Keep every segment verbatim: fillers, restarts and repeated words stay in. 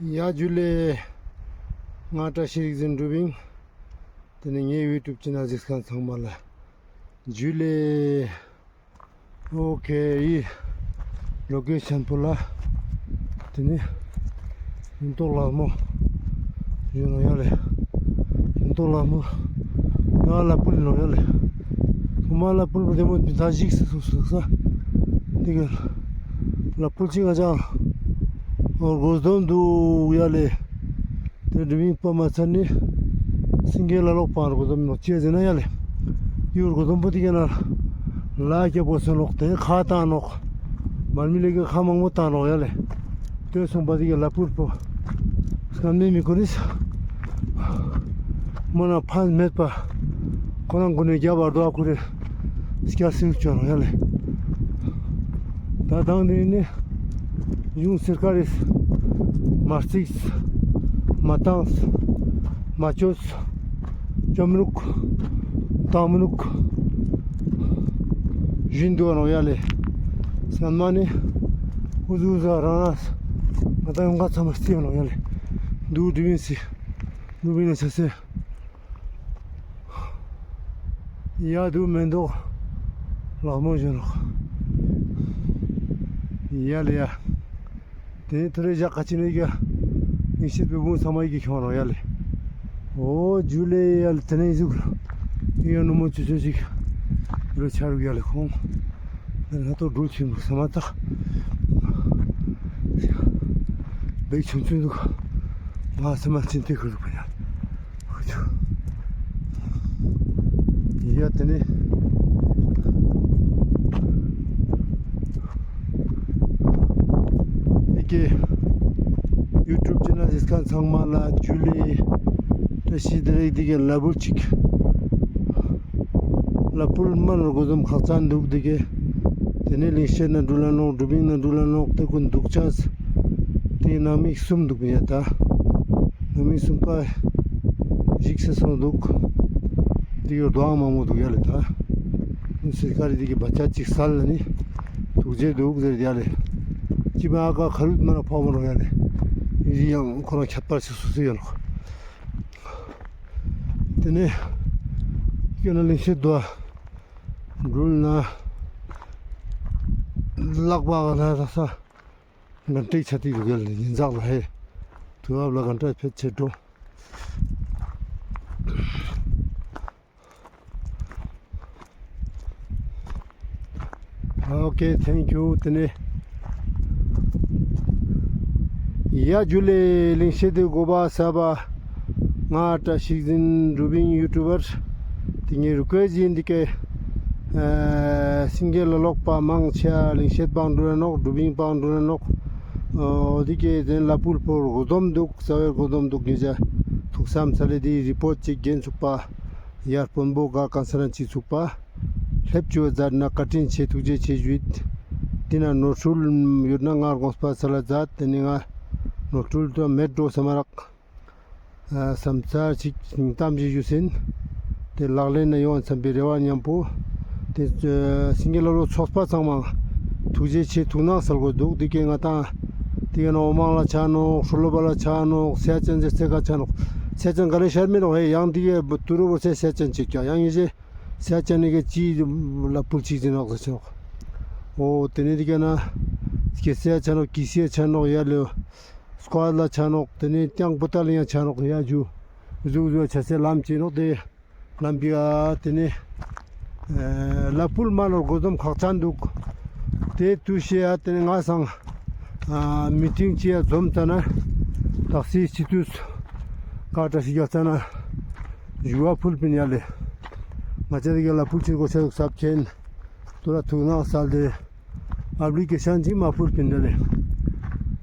ཡ་ཇུ་ལེ། ང་བཀྲ་ཤིས་རིག་འཛིན་གྲུབ་ཨིན། ཏེ་ནེ་ངའི་ཡུ་ཊུབ་ཅེ་ནལ་གཟིགས་མཁན་ཚང་མ་ལ་ཇུ་ལེ། ཨོ་ཁེ། ཡི་ལོ་ཀེ་ཤན་པོ་ལ་ཏེ་ནེ་ལྷུན་རྟོག་ལ་མོ་ཡོད་ནོག་ཡ་ལེ། ལྷུན་རྟོག་ལ་མོ་ཡ་ལ་ཕུལ་ནོག་ཡ་ལེ། ཁོ་མ་ལ་ཕུལ་པོ་ཏེ་མོ་ད་ཞིག་སེ་སོང་སོང་ས། ཏེ་ག་ལ་ཕུལ་ཅིག་ང་ཅང་འོ་གོ་དོན་དུག་ཡ་ལེ། ཏེ་དྲི་བིང་པ་མ་ཚར་ནི་སེང་གེ་ལ་ལོག་པ་རུ་གོ་དོན་ནོག་ཅི་ཟེར་ན་ཡ་ལེ། ཡུར་གོ་དོན་པོ་ཏེ་ག་ན་ལ་སྐྱབས་གོ་སོང་ནོག་ཏེ་ཁ་བཏང་ནོག་མར་མི་ལེ་གི་ཁ་མང་པོ་བཏང་ནོག་ཡ་ལེ། ཏེ་སོང་པ་ཏེ་ག་ལ་ཕུལ་པོ་སྐམ་ནི་མི་ཁོ་ནི་མོ་ན་ཕན་མེད་པ། ཁོ་རང་གུན་ནི་རྒྱབ་བར་དོ་ཨ་ཁུ་རེ་སྐྱ་སིལ་ཅོ་རོ་ཡ་ལེ། ད་དང་ནི་ནི་གཞུང་སར་ཀར་རི་མ་རྩིགས་མ་བཏངས་མ་ཅོས་ཅོམ་ནུག་བཏང་མི་ནུག་བཞིན་དུག་ནོག་ཡ་ལེ། སྔན་མ་ནི་ཨུ་ཟུ་ཨུ་ཟུ་རང་རང་ང་ད་ཡོང་ཁ་ཚང་མ་རྩིགས་ནོག་ཡ་ལེ། དུག་དྲི་བིན་སི་དྲི་བིན་ན་ཆ་སེ། ཡ་དུག་མེན་དུག་ལག་མོ་ཞུ་ནོག་ཡ་ལེ་ཡ། ཏེ་ནེ་ཐུ་རེ་ཞག་ཁ་ཅིག་ནེ་ཡ་ཡིན་ཤེས་པའི་བུ་ཚང་མ་ཡི་གེ་ཁྱོང་ནོག་ཡ་ལེ། ཨོ་ཇུ་ལེ་ཡ་ལེ། ཏེ་ནེ་ཟུག་ཡ་ནུ་མོ་ཆུ་ཆུ་ཞིག་ལོ་ཆ་རུག་ཡ་ལེ་ཁོང་། ལ་ཏོ་འགྲུལ་ཆེན་པོ་ས་མ་ཐག་བེག་ཆུང་ཆུང་དུག་ང་ས་མ་ཅིན་ཏེ་ཁུར་དུག་པ་ཡ། ཡ་ཏེ་ནེ་ཨི་ཀེ་ཡུ་ཊུབ་ཅེ་ནལ་གཟིགས་མཁན་ཚང་མ་ལ་ཇུ་ལེ། བཀྲ་ཤིས་བདེ་ལེགས། ཏེ་ག་ལ་ཕུལ་ཅིག་ལ་ཕུལ་མ་ནོར་གོ་དོན་ཁག་ཅན་དུག་ཏེ་ག། ཏེ་ནེ་ལིང་ཤེད་ན་འགྲུལ་ལ་ནོག་དྲི་བིང་ན་འགྲུལ་ལ་ནོག་ཏེ་གུན་དུག་ཅས། ཏེ་ནང་མི་གསུམ་དུག་པ་ཡ་ད། ནང་མི་གསུམ་པ་ཞིག་སེ་སོང་དུག་ཏེ་ག་དོའང་མང་མོ་དུག་ཡ་ལེ་ད། ནི་སེ་ཀ་རི་ཏེ་ག་བ་ཅ་ཅིག་སལ་ལ་ནི་དུག་ཅེས་དུག་ཟེར་ཡ་ལེ། ཅི་མ་ཨ་ཀ་ཁ་རུ་མ་ན་ཕོག་མ་རུག་ཡ་ལེ། ཡི་ཡང་ཁོ་རང་ཁྱད་པར་ཞིག་སུ་སུ་ཡོད་ནོག་ཏེ་ནེ་ཀྱོ་ན་ལིང་ཤེད་དུ་འགྲུལ་ན་ལག་པ་ག་ན་ར་ས་གན་ཏེག་ཆ་ཏེ་དུག་ཡ་ལེ། ཡིན་ཟག་ལ་ཧེ་དུ་ཨབ་ལ་གན་ཏེག་ཕེད་ཆེ་འགྲོ། ཨོ་ཁེ། ཐེང་ཀྱུ། ཏེ་ནེ་ཡ་ཇུ་ལེ། ལིང་ཤེད་དུ་གོ་བ་ས་བ། ང་བཀྲ་ཤིས་རིག་འཛིན་དྲི་བིང་ཡུ་ཊུབ་པར། ཏེ་ངའི་རི་ཀུ་ཨེསྟ་ཨིན། ཏེ་ག་ཨ་སེང་གེ་ལ་ལོག་པ་མང་ཆེ་ལིང་ཤེད་པའང་འགྲུལ་ལ་ནོག་དྲི་བིང་པའང་འགྲུལ་ལ་ནོག་ཨོ་ཏེ་ག་ཏེ་ལ་ཕུལ་པོ་གོ་དོམ་དུག་རྩ་བའི་གོ་དོམ་དུག་ཉེ་ཆ་ཐུགས་བསམ་ས་ལེ་ཏེ་རི་པོརྚ་ཅིག་གྱེན་ཚུགས་པ། ཡར་དཔོན་པོ་ག་ཀན་སན་ཅིག་ཚུགས་པ། ལེབ་ཅུ་ཛད་ན་བཀའ་དྲིན་ཆེ་ཐུགས་རྗེ་ཆེ་ཞུས། ཏེ་ན་ནོར་འཁྲུལ་ཡོད་ན་ང་དགོངས་པ་ས་ལ་ཛད། ཏེ་ནེ་ང་ནོར་འཁྲུལ་དུ་མེད་འགྲོ་སམ་རག་ཨ་སམ་ཚར་ཅིག་གཏམ་ཞིག་ཞུས་ཟིན། ཏེ་ལག་ལེན་ན་ཡོང་བ་སམ་པའི་རེ་བ་ཉམ་པོ། ཏེ་ཨ་སེང་གེ་ལ་ལོ་ཚོགས་པ་ཚང་མ་ཐུགས་རྗེ་ཆེ་ཐུགས་སྣང་སལ་གོས་དུག་ཏེ་ག་ང་ཏང་ཏེ་ག་ན་འོ་མང་ལ་ཆ་ནོག་ཧྲུ་ལོ་བ་ལ་ཆ་ནོག་སེ་ཡ་ཅན་ཟེར་ཚེ་ག་ཆ་ནོག་སེ་ཡ་ཅན་ག་ལེ་ཤར་མི་ནོག་ཧེ་ཡང་ཏེ་ག་དུ་རུ་བོ་སེ་སེ་ཡ་ཅན་ཅིག་ཀྱང་ཡང་ཡིན་ཟེར། སེ་ཡ་ཅན་ནི་ག་ཅི་ལ་ཕུལ་ཅིག་ཟེར་ནོག་ཟེར་ཆོག་འོ་ཏེ་ནེ་ཏེ་ག་ན་སྐྱེ་སེ་ཡ་ཆ་ནོག་ཀི་སེ་ཡ་ཆ་ནོག་ཡ་ལེ། སྐུ་ལ་ཆ་ནོག་ཏེ་ནེ་ཏེ་ཡང་པོ་ཏ་ལ་ཡང་ཆ་ནོག་ཡ་ཇུ་ཟུག་ཟུག་ཆ་སེ་ལམ་ཅི་ནོག་ཏེ་ལམ་པི་ཨ་ཏེ་ནེ་ཨ་ལ་ཕུལ་མ་ནོར་གོ་དོམ་ཁག་ཅན་དུག་ཏེ་ཏུས་ཤེ་ཨ་ཏེ་ནེ་ང་སང་ཨ་མི་ཊིང་ཅི་ཡ་ཛོམ་ཙ་ན་ཏག་སི་སྤྱི་འཐུས་ཀ་བཀྲ་ཤིས་རྒྱལ་ཙ་ན་ཞུ་བ་ཕུལ་པིན་ཡ་ལེ། ང་ཅ་ཏེ་ག་ལ་ཕུལ་ཅིག་གོ་ཆ་དུག་སབ་ཆེན་དུ་ལ་ཐུགས་སྣང་སལ་ཏེ། ཨབ་ལི་ཀེ་ཤན་ཅིག་མ་ཕུལ་པིན་ཏེ་ལེ།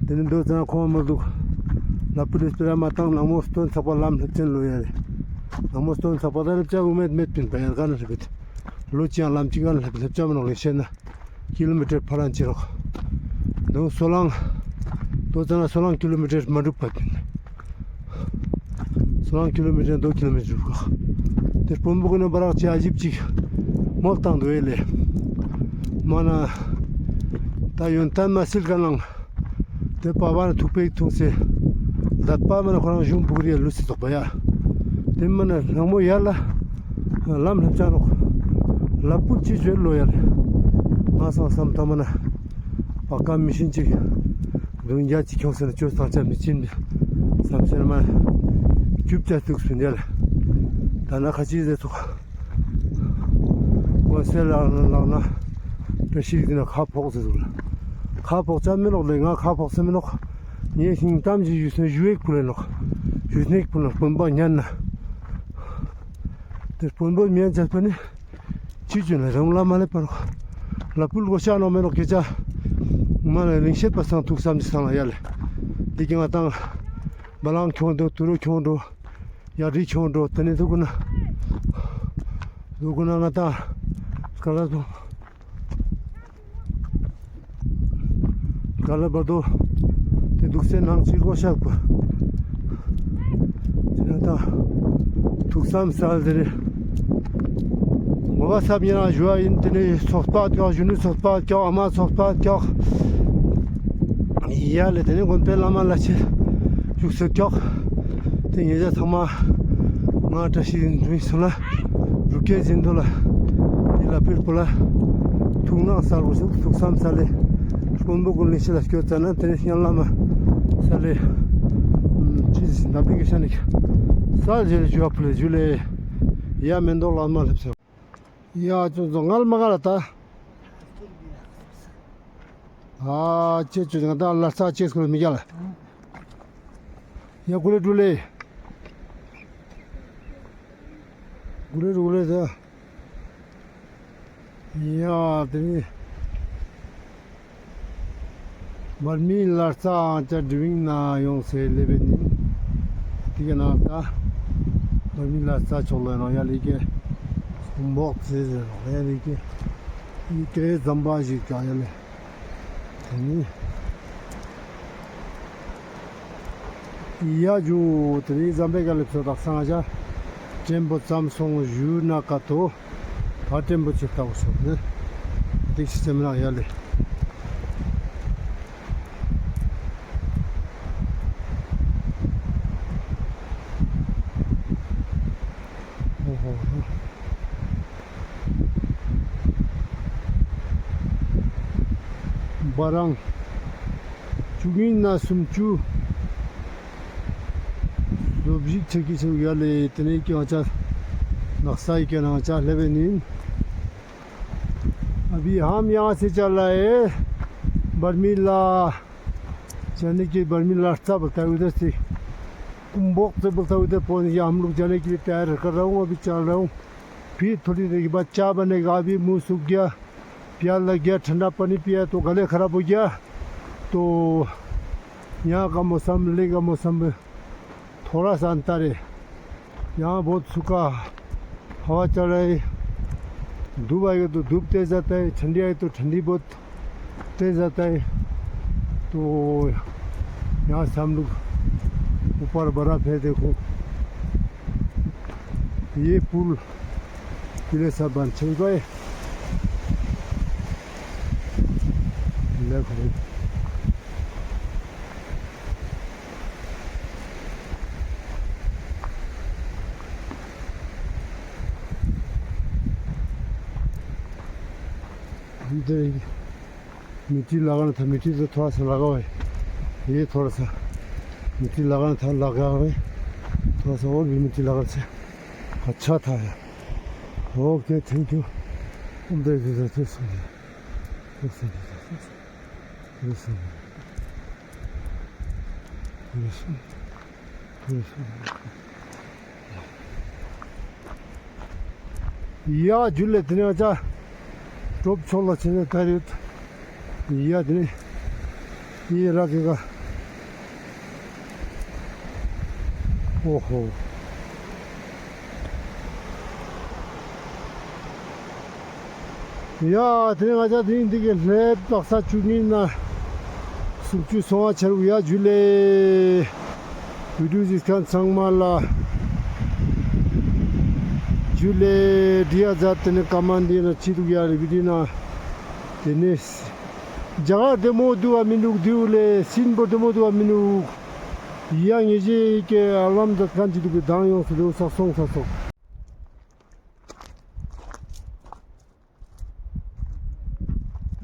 ཏེ་ནེ་དོ་ཙ་ན་ཁོང་མ་དུག་ལ་ཕུལ་ཏེ་སྤེ་ར་མ་ཏང་ནང་མོ་སྟོན་ཚག་པ་ལམ་ལེབ་ཅན་ལོ་ཡ་ལེ། ནང་མོ་སྟོན་ཚག་པ་ད་ལེབ་ཅ་འུ་མེད་མེད་པིན་པ་ཡ་ག་ན་ལེབ་བེད། ལོ་ཅི་ཡང་ལམ་ཅིག་ག་ན་ལེབ་ལེབ་ཅ་མ་ནོག་ལེ་ཤེ་ན་ཀི་ལོ་མི་ཊར་ཕ་རན་ཅི་རོག་དོ་སོ་ལང་དོ་ཙ་ན་སོ་ལང་ཀི་ལོ་མི་ཊར་མ་འགྲུབ་པ་པིན། སོ་ལང་ཀི་ལོ་མི་ཊར་དོ་ཀི་ལོ་མི་ཊར་བུ་ཀ་ཏེ་དཔོན་པོ་གུན་ན་བ་རག་ཅི་ཨ་ཞིབ་ཅིག་མོལ་ཏང་དུག་ཨེ་ལེ། མ་ན་ད་ཡོན་ཏན་མ་སིལ་ག་ནང་ཏེ་པ་བ་ན་ཐུག་པེ་ཐུང་སེ་ དད་པ་མ་ན་ཁོ་རང་གཞུང་ཕུག་རི་ལུས་སི་ཐོག་པ་ཡ། དེ་མ་ན་ནང་མོ་ཡར་ལ་ལམ་ལྷབ་ཆ་ནོག། ལ་ཕུལ་ཅི་བརྗོད་ལོ་ཡ་ལེ། ང་སང་བསམ་ཐ་མ་ན་པ་ཀ་མི་ཤིན་ཅིག་བདུན་བརྒྱ་ཅིག་ཁྱོངས་ཟེར་ན་ཅོ་སྟངས་ཆ་མི་ཅིན་བསམ་ཟེར་མ་ན་རྒྱུབ་ཆ་ཐུག་སུན་ཡ་ལེ། ད་ན་ཁ་ཅིག་ཟེར་ཐུག། ཀོན་སེ་ལག་ན་ལག་ན་བཀྲ་ཤིས་ཀྱི་ན་ཁ་ཕོག་ཟེར་ཐུག་ལ། ཁ་ཕོག་ཆ་མི་ནོག་ལེ། ང་ཁ་ཕོག་ས་མི་ནོག། ངའི་ཤིང་གཏམ་ཞིག་ཞུས་སོང་ཞུ་ཡེག་ཕུལ་ལེ་ནོག། ཞུ་སྣེག་ཕུལ་ནོག་དཔོན་པོ་ཉན་ན། དེ་དཔོན་པོ་མིང་ཆད་པ་ནི་ཅི་ཅོ་ན་རང་ལ་མ་ལེབ་པ་ནོག། ལ་ཕུལ་གོ་ཤ་ནོག་མེ་ནོག་སྐད་ཆ། མ་ལ་ལིང་ཤེད་པ་སང་ཐུག་བསམ་ཅི་སང་ལ་ཡ་ལེ། འདི་གི་ང་ཏང་བ་ལང་ཁྱོང་འགྲོ། ཏུ་རུ་ཁྱོང་འགྲོ། ཡ་རི་ཁྱོང་འགྲོ། དེ་ནས་དུ་གུ་ན་དུ་གུ་ན་ང་ཏང་ག་ལ་དུ་ག་ལ་བར་དོ་དེ་འདུག་སེ་ནང་ཅིག་གོ་ཤག་པ། དེ་ན་ད་ཐུགས་བསམ་སལ་ཟེར་རེ། ངོ་བ་སབ་ཉེ་རང་ཞུ་བ་ཡིན། དེ་ནས་ཚོགས་པ་ཀྱག། གཞོན་ནུ་ཚོགས་པ་ཀྱག། ཨ་མ་ཚོགས་པ་ཀྱག། ཡ་ལེ། དེ་ནས་དགོན་པའི་བླ་མ་ལ་ཆེ་བཞུགས་སེ་ཀྱག། དེ་ཉེ་ཆ་ཚང་མ་ང་བཀྲ་ཤིས་འཛིན་སོང་ལ། རུ་སྐད་འཛིན་དོ་ལ། འདི་ལ་ཕིར་པོ་ལ་ཐུགས་སྣང་སལ་བོ་ཞུགས། ཐུགས་བསམ་སལ་ལེ། དཔོན་པོ་ཀུན་ལེགས་ཤིག་ལ་སྐྱོད་ཙ་ན་དེ་ནས་སྙན་ལ་མ་སལ་ལེ། ཅི་ཟིན་ད་པི་ཀེ་ཤ་ནི་སལ་ཟེར་ཞུ་བ་ཕུལ་ལེ་ཞུ་ལེ། ཡ་མེན་དོག་ལ་མ་སླེབས་སོ། ཡ་ཅོ་ཙོ་ངལ་མ་ག་ལ་ད། ཨ་ཅེ་ཅོ་ང་ད་ལ་ས་ཅེ་སྐོར་མི་རྒྱལ། ཡ་གུ་ལེ་གྲུ་ལེ། གུ་ལེ་གྲུ་ལེ་ད། ཡ་དེ་ནི་བར་མི་ལ་རྩ་ཨང་ཅག་ཌི་ཝིང་ན་ཡོང་སེ་ལེ་བེ་ནི། དེ་ག་ན་ད་བར་མི་ལ་རྩ་ཕྱོགས་ལ་ཡོང་ཡ་ལེ་ཀེ་སྐུ་འབོག་ཚེ་ཟེར་ཡ་ལེ་ཀེ་ཡི་ཀེ་ཛམ་བ་ཞིག་ཀྱང་ཡ་ལེ། དེ་ནི་ཡ་ཇུ་དེ་ནི་ཛམ་བེ་ག་ལེ་ཚོ་དག་སང་ཨ་ཅག་ཀྲེན་པོ་ཙམ་སོང་ཞུ་ན་ཀ་ཏོ། ཕ་ཀྲེན་པོ་ཆེ་ལྟ་བུ་སོང་ནི། དེ་ཞིག་སེམས་ནང་ཡ་ལེ། ཨོ་ཧོ་ཧོ། བ་རང་བཅུ་གཉིས་ན་སུམ་ཅུ། ལོ་བཞི་ཆ་གི་ཆ་ཡ་ལེ། དེ་ནས་ཀྱང་ཅག་ནགས་ས་ཡི་ཀ་ནང་ཅག་ལེ་བེ་ནི། ཨ་བི་ཧམ་ཡང་སེ་ཅ་ལ་ཨེ། བར་མི་ལ། ཅ་ནི་ཀི་བར་མི་ལ་རྩ་བར་ཏ་ཡུ་དེ་སི། ཀུམ་བོག་ཙེ་བར་ཏ་ཡུ་དེ་པོ་ནི་ཡ་ཧམ་ལུག་ཅ་ནི་ཀི་ཏ་ཡར་ཀ་ར་འོང་བི་ཅ་ལ་འོང་། ཕི་ཐོ་རི་རེ་གི་བ་ཅ་བ་ནི་ག་བི་མུ་སུ་གྱ། པྱ་ལ་གྱ་ཁྲ་འདྲ་པ་ནི་པྱ་ཏོ་ག་ལེ་ཁ་ར་པོ་གྱ། ཏོ། ཡང་ཀ་མོ་སམ་ལེ་ཀ་མོ་སམ་བི། ཐོ་ར་སན་ཏ་རེ། ཡང་བོད་སུ་ཀ་ཧ་བ་ཅ་ར་ཡི། དུབ་བ་ཡོད་དུ་དུབ་ཏེ་ཟ་ཏ་ཡི། ཁྲ་འདི་ཡོད་དུ་ཁྲ་འདི་བོད་ཏེ་ཟ་ཏ་ཡི། ཏོ་ཡང་སམ་ལུག་ཨུ་པར་བ་ར་ཕེ་ཏེ་ཁོ་ཡེ་ཕུལ་ཀི་ལེ་ས་བན་ཆེན་པ་ཡེ་ལེ་ཁོ། འདི་མི་ཏི་ལ་ག་ན་ཐ་མི་ཏི་ཏོ་ཐོ་ར་ས་ལ་ག་བ་ཡེ་ཐོ་ར་ས་མི་ཏི་ལ་ག་ན་ཐ་ལ་ག་བ་ཐོ་ར་ས་འོ་བི་མི་ཏི་ལ་ག་ན་ཚེ་ཁ་ཆ་ཐ་ཡ། Okay, thank you. འོ་མ་ཏེ་ཏེ་ཏེ་ཏེ་སོང་ཡ། ཏེ་སོང་ཡ། ཏེ་སོང་ཡ། ཏེ་སོང་ཡ། ཏེ་སོང་ཡ། ཡ་ཇུ་ལེ། ཏེ་ནེ་ཨ་ཅག་གྲོབ་ཕྱོགས་ལ་ཆེ་ན་ད་རེད། ཡ་ཏེ་ནེ་ཡི་ར་ཀེ་ག། ཨོ་ཧོ། ཡ་ཏེ་ནེ་ང་ཅག་ཏེ་རིང་འདི་གི་ལྷེབ་དག་ས་བཅུ་གཉིས་ན་སུམ་ཅུ་སོང་བ་ཆ་རུག་ཡ་ཇུ་ལེ། བི་ཌིའོ་གཟིགས་མཁན་ཚང་མ་ལ་ཇུ་ལེ། འདི་ཡ་ཛད། ཏེ་ནེ་ཀ་མན་འདི་ན་ཅི་དུག་ཡ་རེ་བི་ཌིའོ་ན། ཏེ་ནེ་ཇ་ག་རྡེ་མོ་དུག་ག་མི་དུག་དུག་ལེ། སིན་པོ་རྡེ་མོ་དུག་ག་མི་དུག། ཡ་ངེ་ཞེ་ཡི་ཀེ་ཨ་ལམ་ཛད་ཁན་ཅིག་དུག་གི་དང་ཡོངས་སུ་དུག་ས་སོང་ས་སོང་།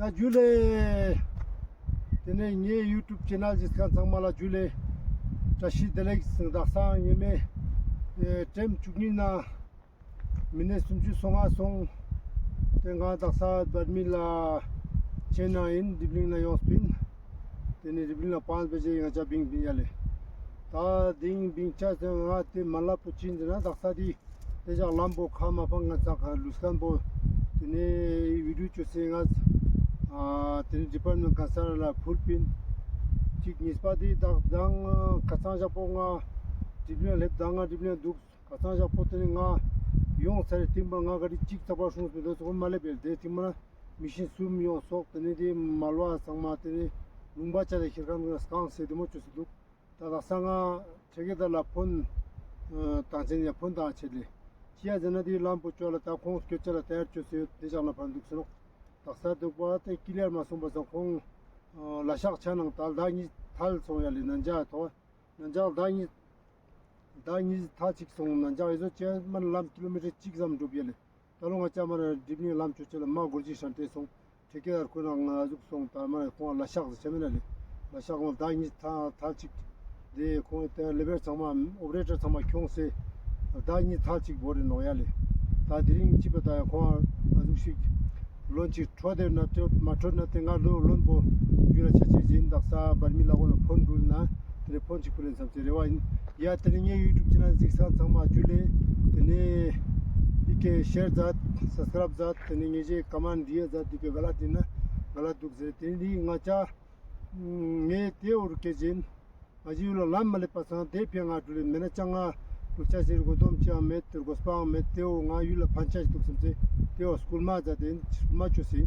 ཡ་ཇུ་ལེ། ཏེ་ནེ་ངའེ་ཡུ་ཊུབ་ཆེ་ནལ་ཇིས་ཁན་ཚང་མ་ལ་ཇུ་ལེ། བཀྲ་ཤིས་བདེ་ལེགས། དག་ས་ཉི་མའེ་ཨེ་ཊེམ་བཅུ་གཉིས་ནེ་མི་ནེ་སུམ་ཅུ་སོ་ལྔ་སོང་། ཏེ་ང་དག་ས་བར་མི་ལ་ཆེན་ན་ཨིན། རི་བླིང་ནེ་ཡོངས་པིན། ཏེ་ནེ་རི་བླིང་ལ་པང་བེ་ཇེ་ང་ཅ་བིང་བིང་ཡ་ལེ། ད་དིང་བིང་ཆ་ཟེར་ང་ཏེ་མ་ལ་པོ་ཅིན་ཟེར་ན་དག་ས་དི་ཏེ་ཞག་ལམ་པོ་ཁ་མ་ཕང་ང་ཚག་ལུས་ཁན་པོ། ཏེ་ནེ་བི་ཌིའོ་ཅོས་སེ་ང་ཨ་ཏེ་ནེ་ཌི་པཱར་མེན་ཊ་གང་ས་ར་ལ་ཕུལ་པིན། ཅིག་ཉིས་པ་དི་དག་དང་ཁ་ཚང་ཞག་པོ་ང་རི་བླིང་ལེབ་དང་ང་རི་བླིང་དུག་ཁ་ཚང་ཞག་པོ་ཏེ་ནེ་ང་ཡོང་ཚར་རེ་ཏིང་པ་ང་ག་རི་ཅིག་ཚག་པ་ཤོང་སེ་དོ་སོ་མ་ལེབ་ཡ་ལེ། ཏེ་ཏིང་མ་ན་མི་ཤིན་སུམ་ཡོང་སོག་ཏེ་ནེ་ཏེ་མལ་བ་ཚང་མ་ཏེ་ནེ་ལུང་པ་ཆ་ལ་ཤེར་ཁན་ག་སྐང་སེ་ཏེ་མོ་ཅོས་སེ་དུག་ད་དག་ས་ང་ཁྲེ་ཀེ་དར་ལ་ཕོན་ཨ་ཏང་ཆེན་ཡ་ཕོན་ཏང་ཆེད་ལེ། ཅི་ཡ་ཟེར་ན་ཏེ་ལམ་པོ་ཅོ་ལ་ད་ཁོང་སྐྱོད་ཆ་ལ་ཏ་ཡར་ཅོས་སེ་ཡོད། ཏེ་ཞག་ན་ཕན་དུག་སེ་ནོག་དག་ས་དུག་པ་ཏེ་ཀི་ལེར་མ་སོང་པ་སང་ཁོང་ཨ་ལ་ཤག་ཆ་ནང་ཏ་ལ་ཉིས་ཐལ་སོང་ཡ་ལེ། ནན་ཇག་ཏོ་ནན་ཇག་ལ་ཉིས་ལ་ཉིས་ཐལ་ཅིག་སོང་། ནན་ཇག་ཨི་ཟོ་ཅེ་མན་ལམ་ཀི་ལོ་མི་ཊར་ཅིག་ཙམ་གྲུབ་ཡ་ལེ། ད་ལོ་ང་ཅ་མ་ར་རི་བླིང་ལམ་ཅོ་ཅེ་ལ་མ་གོར་ཇི་ཧྲན་ཏེ་སོང་། ཁྲེ་ཀེ་དར་ཁོ་ན་ང་ཟུག་སོང་། ད་མ་ར་ཁོང་ལ་ཤག་ཟེར་ཆ་མེད་ན་ལེ། ལ་ཤག་ལ་ད་ཉིས་ཐལ་ཐལ་ཅིག་ཏེ་ཁོང་ཏེ་ལེ་བར་ཚང་མ་ཨོ་པ་རེ་ཊར་ཚང་མ་ཁྱོངས་སེ་ད་ཉིས་ཐལ་ཅིག་བོར་རེ་ནོག་ཡ་ལེ། ད་དེ་རིང་ཅི་པ་ད་ཡ་ཁོང་ང་ཟུག་ཤིག་ལོན་ཅིག་འཕྲོད་དེ་ན་འཕྲོད་མ་འཕྲོད་ན་ཏེ་ང་ལོ་ལོན་པོ་ཡུ་ར་ཆ་ཆེ་ཟིན། དག་ས་བར་མི་ལ་གོ་ན་ཕོན་འགྲུལ་ན་ཏེ་ནེ་ཕོན་ཅིག་ཕུལ་ལེན་སམ་སེ་རེ་བ་ཨིན། ཡ་ཏེ་ནེ་ངའེ་ཡུ་ཊུབ་ཆེ་ནལ་ཟིགས་ས་ཚང་མ་ཇུ་ལེ། ཏེ་ནེ་འི་ཀེ་ཤེར་ཛད་སབ་སི་ཀ་རའིབ་ཛད། ཏེ་ནེ་ངེ་ཞེ་ཀོ་མེན་ཊ་འི་ཡ་ཛད། འི་ཀེ་ག་ལ་ཏེ་ན་ག་ལ་དུག་ཟེར། ཏེ་ནེ་ང་ཅ་ངའེ་ཏེ་འོར་ཀེ་ཅིན་ང་ཞེ་ཡུལ་ལ་ལམ་མ་ལེབ་པ་སང་ཏེ་ཕི་ང་འགྲུལ་ལེན་མེད་ན་ཅང་ང་འགྲུལ་ཆ་ཟེར་གོ་དོམ་ཅང་མེད། ཏེ་གོ་སྤང་མེད། ཏེ་འོ་ང་ཡུལ་ལ་ཕན་ཆ་ཞིག་དུག་སམ་སེ་ཏེ་འོ་སྐུལ་མ་ཛད་དེ་སྐུལ་མ་ཅོས་སེ་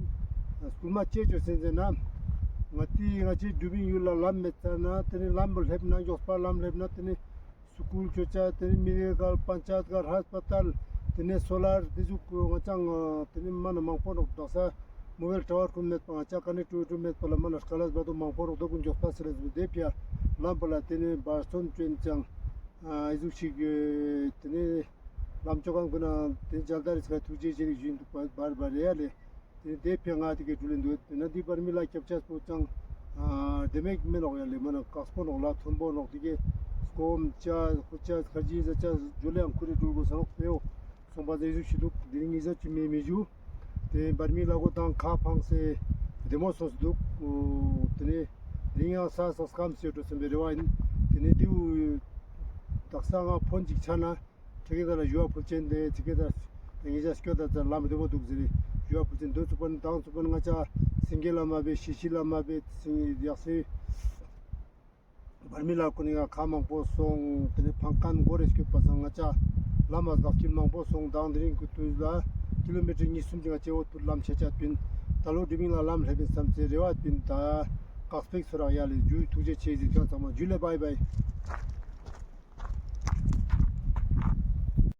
སྐུལ་མ་ཅི་ཅོས་སེ་ཟེར་ན་ང་ཏི་ང་ཅི་འགྲུལ་བིན་ཡུལ་ལ་ལམ་མེད་ཙ་ན་ཏེ་ནེ་ལམ་པོ་ལེབ་ན་ཡོགས་པ་ལམ་ལེབ་ན་ཏེ་ནེ་སྐུལ་ཅོ་ཅ་ཏེ་ནེ་མི་རེ་གལ་པན་ཅ་ཡད་གལ་ཧས་པ་ཏལ་ཏེ་ནེ་སོ་ལར་ཏེ་ཟུག་ང་ཅང་ཏེ་ནེ་མ་ན་མང་པོ་ནོག་དག་ས་མོ་བེལ་ཊ་ཝར་ཀུན་མེད་པ་ང་ཅ་ཀ་ནེག་ཊི་བི་ཊི་མེད་པ་ལ་མ་ན་དཀའ་ལས་བར་དུ་མང་པོ་ནོག་དོ་ཀུན་ཡོགས་པ་སེ་ལེ་ཟེར་ཏེ་ཕི་ཡ་ལམ་པ་ལ་ཏེ་ནེ་བར་སྟོན་ཅོ་ཨིན་ཅང་ཨ་ཨི་ཟུག་ཤིག་ཏེ་ནེ་ལམ་ཅོ་ཁན་ཀུན་ན་ཏེ་ཇལ་དར་རི་སྐ་ཐུགས་རྗེ་ཆེ་རིག་ཞུ་ཨིན་དུག་པ་བར་བར་རེ་ཡ་ལེ། ཏེ་ཏེ་ཕི་ང་ཏེ་གེ་འགྲུལ་ལེན་དུག་ཏེ་ན་འི་བར་མི་ལ་སྐྱབས་ཆ་སྤོ་ཅང་ཨ་ཏེ་མེག་མེ་ནོག་ཡ་ལེ། མ་ན་ཀགས་པོ་ནོག་ལ་ཐོན་པོ་ནོག་ཏེ་གེ་སྐོམ་ཆ་ཁུ་ཆ་ཁར་ཇི་ཟ་ཆ་ཇོ་ལེ་ཡང་ཁུ་རེ་འགྲུལ་གོས་ས་ནོག་ཏེ་འོ་སོང་པ་ཟེར་ཞུ་ཞུ་དུག་ཏེ་རིང་ངི་ཟ་ཅི་མེ་མི་ཞུ། ཏེ་བར་མི་ལ་གོ་དང་ཁ་ཕང་སེ་ཏེ་མོ་སོང་སེ་དུག་ཏེ་ནེ་ཏེ་རིང་ཡང་ས་ས་སྐམ་སེ་འགྲོ་སེམས་པའི་རེ་བ་ཨིན། ཏེ་ནེ་ཏེའུ་དག་ས་ང་ཕོན་ཅིག་ཆ་ན། ཁྲེ་ཀེ་དར་ལ་ཞུ་བ་ཕུལ་ཅན་ཏེ་ཁྲེ་ཀེ་དར་ངེ་ཅ་སྐྱོད་ད་ཙ་ལམ་བདེ་མོ་དུག་ཟེར་རེ་ཞུ་བ་ཕུལ་ཅན་དོ་ཚུགས་པ་ན་དང་ཚུགས་པ་ན་ང་ཅ་སེང་གེ་ལ་མ་བེ་ཤི་ཤི་ལ་མ་བེ་སེང་གེ་ཡག་སེ་བར་མི་ལ་ཀུན་ནི་ང་ཁ་མང་པོ་སོང་། ཏེ་ནེ་ཕང་ཁན་གོ་རེ་སྐྱོད་པ་སང་ང་ཅ་ལམ་མ་དགའ་སྐྱིད་མང་པོ་སོང་། དང་དེ་རིང་གི་དུས་ལ་ཀི་ལོ་མི་ཊར་ཉིས་སུམ་ཅིག་ང་ཅ་འོ་ཐུར་ལམ་ཆ་ཆ་པིན། ད་ལོ་དྲི་མིང་ལ་ལམ་ལེབ་པིན་སམ་སེ་རེ་བ་པིན། ད་ཀགས་པེག་སོ་རག་ཡ་ལེ། ཇུ་ཐུགས་རྗེ་ཆེ་ཟེར་ཁན་ཚང་མ་ཇུ་ལེ་བའི་བའི།